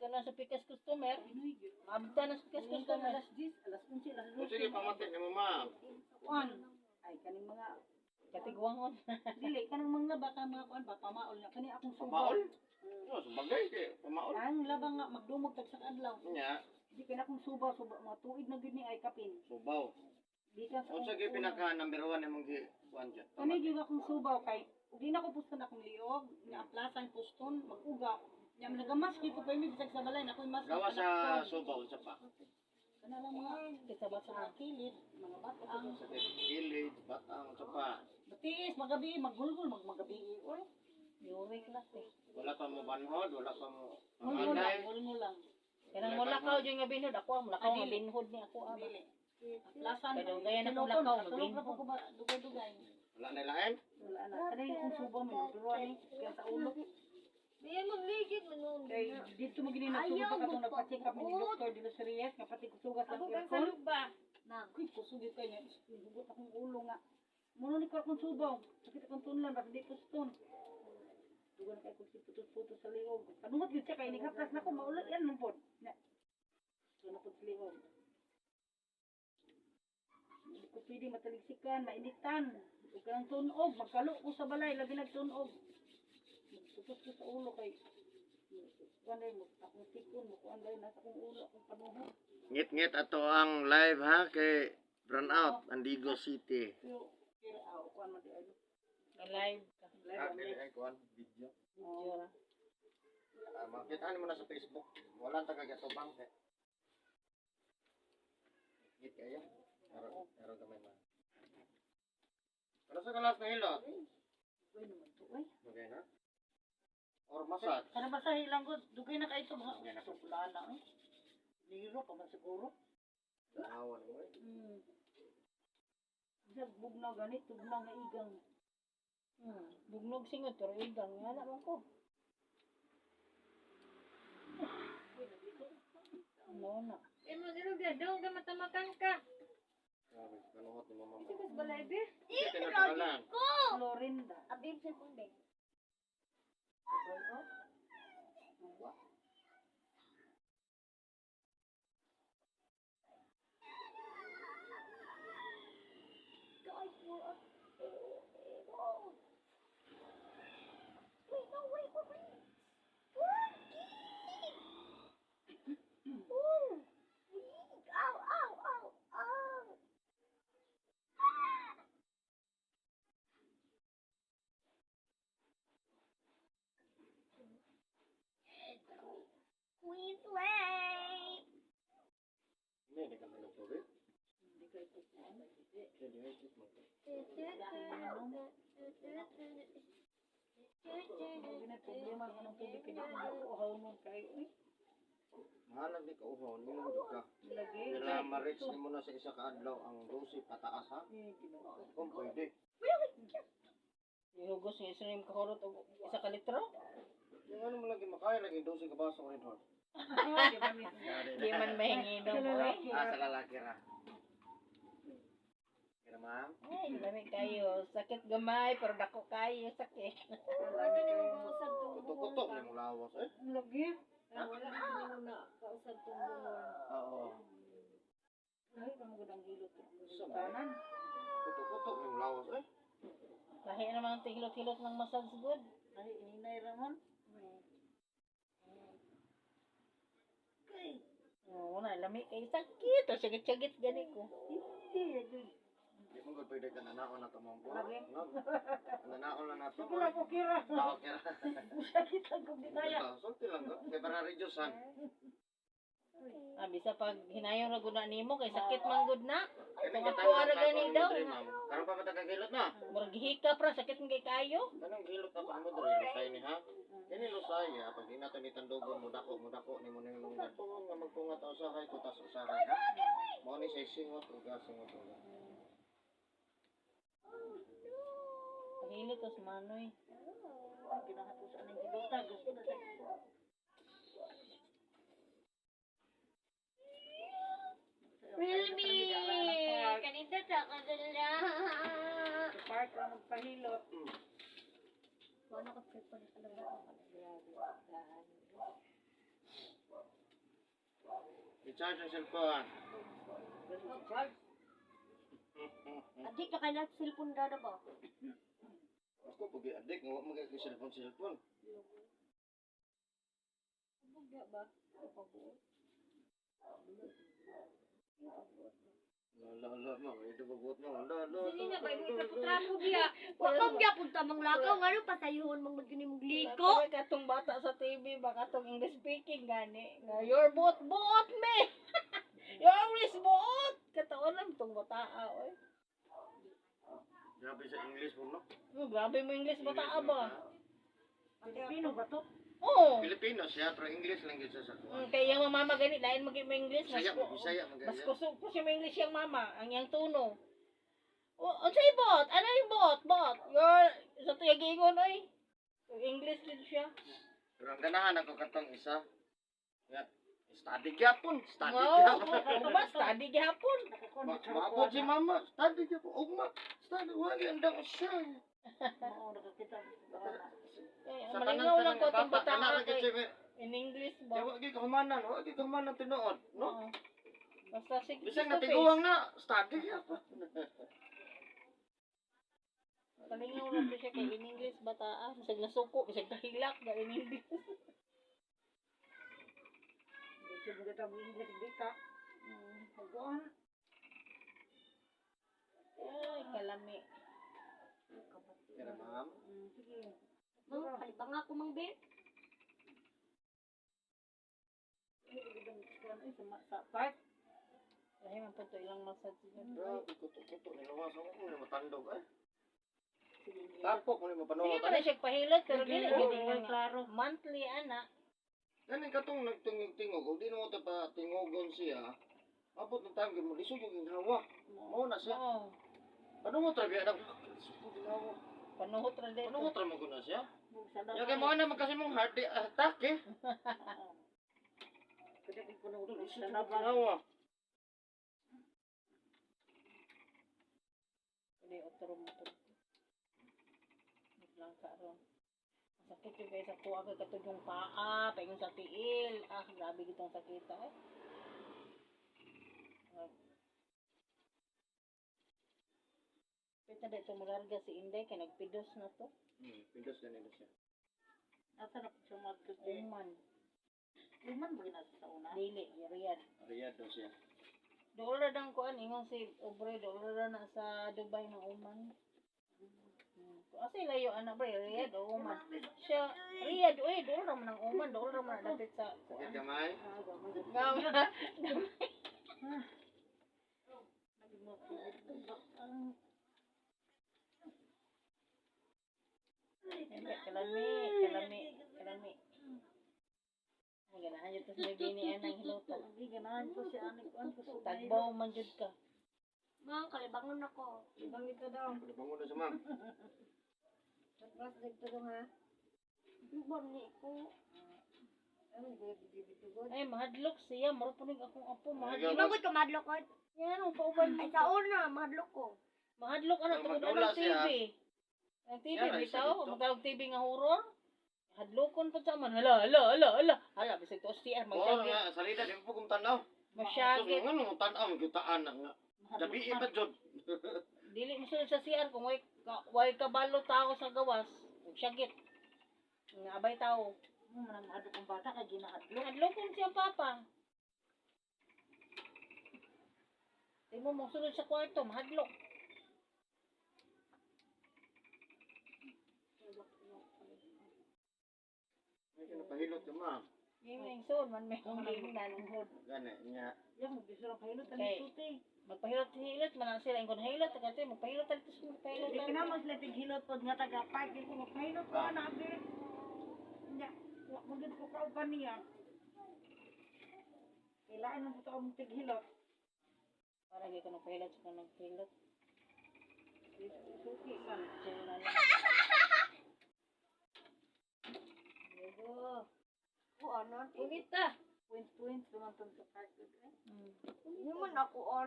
na sa pikas customer. Maabta na sa pikas customer. Alas 10, alas 11, alas O sige, pamati ni mo, ma'am. 12. Kuan. Ay kaning mga Katigwangon. dili kanang mga laba ka mga kuan ba pamaol na kani akong subaw. Pamaol? No, sabagay kay pamaol. Ang laba nga magdumog tag sa adlaw. Nya, Di kay akong subaw suba mga tuig na gyud ni ay kapin. subaw. Di ka sa Unsa gyud pinaka number 1 imong gi kuan dyan? Kani gyud akong subaw kay di na ko puston akong liog, nga ang plasan puston mag-uga. Nya nagamas gyud ko pa mi bisag sa balay na ako'y mas. Gawa sa subaw unsa pa? Kana lang mga Kita ba sa sa kilid, mga batang. Sa gilid, batang unsa pa? Batiis, magabi, maggulgul, magmagabi, oy. Yurik na eh. Wala pa mo banhod, wala pa mo Mulmo lang, panganday. mulmo lang. Kanang mulakaw dyan nga binhod. Ako ang mulakaw nga Dili. binhod ni ako aba. Dili. Plasan. Kadugayan akong lakaw, Tulog na po ko ba, dugay-dugay. Wala na lain? Wala na. Kanay kung subaw may nagturuan eh. Kaya sa ulo. Diyan magligid man nun. Kay dito mo gini nagsugot pa katong nagpa-check up ni Dr. De Los Reyes nga pati kusugas ng Ako kang aircon. salugba. Na, kuy kusog gyud kay niya. Hugot akong ulo nga. Muno ni ko akong subaw. Sakit akong tunlan basta di puston. Dugan kay kog si putos-putos sa liog. Kanungot gyud siya kay ni haplas na ko maulo yan man pod. Nya. So na pod sa liog. Hindi ko pwede mataligsikan, mainitan. Ug kanang tunog, magkalo ko sa balay, labi nagtunog. Magputos ko sa ulo kay kuan mo, akong tikon, mo kuan dahil nasa akong ulo, akong panuhot. Ngit-ngit ato ang live ha kay Run Out, Andigo City. Pero, pero, ah, kuan man di ay. Live ka. Ah, dili ay kuan video. Video ra. Ah, makita mo na sa Facebook. Wala ta kay gatubang kay. Ngit kayo. Aron aron gamay ma. Ano sa kalas na hilot? Uy, naman to, uy. Okay na? Or massage? Kana ba sa hilang ko, dugay na kayo mga Dugay na. sukla na eh. Liro pa man siguro. Awan mo eh. Bisag bugnaw ganit, tugnaw nga igang. Bugnog singot pero igang nga na man ko. Ano na. Imo dilo daw ka matamakan ka. Grabe, kanuhot ni mama. Ito kas balay be. Ito na pangalan. Florinda. Abim sa kumbe. Hindi, hindi ka nang tubig. Hindi kayo kukuan. Hindi, hindi mo. Hindi na problema ko ng tubig kaya ko uhaw mo kayo. Uy, Mahalag di ka uhaw, ninom jud ka. lagi. Kila ma-reach nimo na sa isa ka adlaw ang 12 pataas ha. Eh, Ginoo. Kung pwede. Ihugos nga isa yung kahurot og isa ka litro. Yung ano mo lagi makaya lagi 12 ka baso rin hon. Di ba, miss? Di man mahinginom oy. Ah, sa lalaki ra. Kira ma'am. Ay, lami kayo. Sakit gamay pero dako kayo sakit. Ano ni mo kausap tong Kuto-kuto na yung lawas eh. Lagi. Wala ka mo na kausap tong buhon. Oo. Ay, pamugod ang hilot. Sa tanan. Kuto-kuto na yung lawas eh. Lahi naman ang tigilot-hilot ng massage good. Ay, ininay ramon. Oo na, lami kay sakit. O sakit-sakit gani ko. Hindi. Di mo gud pwede ka nanaon na to ma'am. Lagi. Nanaon na nato. Siguro ko kira. Ah, okay ra. Sakit lang kung di kaya. Sulti lang to. Kay para reduce han. Ah, bisa pag hinayon ra gud na nimo kay sakit man gud na. Kani Kung ako ara gani daw. Karon pa man tagagilot na. Murag hikap ra sakit man kay kayo. Kanang gilot na pa mo diri lusay ni ha. Kini lusay ha pag di nato ni tandugon mo dako mo dako nimo ning lunggan. Tungon nga magtunga ta usahay kutas usahay ha. Mao ni say singot uga singot uga. Pahilot tas manoy. Ay, ginahato sa aning hilota. Gusto na sa Wilmy! Kanita sa kadala. Sa park lang magpahilot. Wala ka prepare sa labas. Grabe. Daan. I-charge ang cellphone. Charge. Adi ka kay lahat cellphone dada ba? Ako pag i-addict, nga wa man kay cellphone cellphone. Bugya ba? La la la ma, ito bagot mo. La la. Sige na ba mo trapo biya. Wa kang gyapon ta mang lakaw ngano pasayhon mang magini mong liko. Liko. Katong bata sa TV, baka tong English speaking gani. Nga, you're both buot me. You're always buot. Kataon lang tong bata, oy. Grabe sa English mo no. Grabe mo English bata ba? Pilipino ba to? Oo. Pilipino siya pero English lang gyud siya sa kuan. Kaya yung mama gani lain mag mo English mas Bisaya, ko. Bisaya Mas magaya. kusog ko siya mo English yung mama, ang iyang tono. O, unsay bot? Ano yung bot? Bot. You're sa tuya giingon oy. English din siya. Pero ang ganahan ako katong isa. Nga, study gyapon, study Wow, gyapon. ba study gihapon. Maabot si mama, study gyapon. Ugma, study wali andang usa. Oo, nakakita. Eh, Sa malingaw lang ko itong bata, bata kana ra gyud kay siya, in English ba? Kaya wa gyud kahumanan, wa gyud kahumanan tinuod, no? Oo. Basta sige. Bisag natiguang na, study gyapon. Palingaw lang ko siya kay in English bata ah. Bisag nasuko, bisag nahilak ba in English. Dito mo kita mo English dita. Pag-on. Ay, kalami. Kaya ma'am, Sige. Mang kalibang ako mang be. Ay, sa park. Lahi man po to ilang massage yun. grabe kuto-kuto nilawas ako mo ni matandog eh. Sige. Tapok mo ni Sige mapanuot. pa na siya pahilot pero dili Oo, gid nga klaro. Monthly ana. Gani katong nagtingog-tingog, og di mo ta pa tingogon siya. Abot ng time gyud mo lisod yung ginhawa. Mao na siya. Oo. Panuhot ra biya nag lisod yung ginhawa. Panuhot ra dito. Panuhot ra mo guna siya. Sa Ya kay mo na man kasi mong heart attack eh. Kaya kung puno Lisod sa yung labas. ginhawa. Hindi otro mo to. Lang ka ron. Sakit yung kay sa kuha kay katong yung paa, paingon sa tiil. Ah, grabe gitong sakit eh. Pita dito mularga si Inday kay nagpidos na to. Pindos ganito siya. Asa na po siya magkakit? Uman. Luman ba ginasa sa una? Dili, Riyadh. Riyadh daw siya. Dool ra dang kuan ingon si Obre dool ra na sa Dubai ng Oman. Asa layo ana bre Riyadh o Oman. Siya Riyadh oy dool ra man ang Oman, dool ra man na dapit sa Sakit kuan. gamay. Ah, gamay. Gama. Hindi, kalami, kalami, kalami. Ay, ganahan jud to sa bini anang hiluto. Hindi, ganahan ko si Anik. Kuan ko sa Tagbaw man jud ka. Mang kalibangon ako. Ibang ito daw. Bangon na siya ma'am. Mas dito dong ha. Bon ni ko. Ay, mahadlok siya. Maro po ning akong apo. Mahadlok. Di ba ko madlok ko? Yan, ang pauban. Ay sa una madlok ko. Mahadlok ano Ang tungod magdula anong siya. TV. Ang TV Siya ra, isa bitaw, dito. magtawag TV nga horror. Hadlokon pa sa man. Hala, hala, hala, hala. Hala, bisag to CR Oo magsyagit. nga, salida di mo kung tanaw. Masyagit. Nga nung tanaw gyutaan na nga. Gabi pa jud. Dili mosunod sa CR kung way ka, way kabalo tao sa gawas. Magsyagit. Nga abay tao. Mo man ang mahadlok ang bata kay ginahadlok. Hadlokon siya papa. Di mo mosunod sa kwarto, mahadlok. Ay kinapahilot ka ma'am. Yung soon man may kong giingnan. Gani nya. Yang mo bisura kahilot ang Okay. isuti. Magpahilot-hilot man ang sila ingon hilot kasi magpahilot talito sa magpahilot. Di kinamang sila tighilot pod nga taga park di ko magpahilot ko na abi. Nya, wa mo gid ko kauban niya. Kailangan mo to ang tighilot. Para gyud ko nagpahilot sa kanang nagpahilot. Suki man. Chill na lang. Ko ano? Init ah. Points points duman sa park. Mm. Di man ako ano.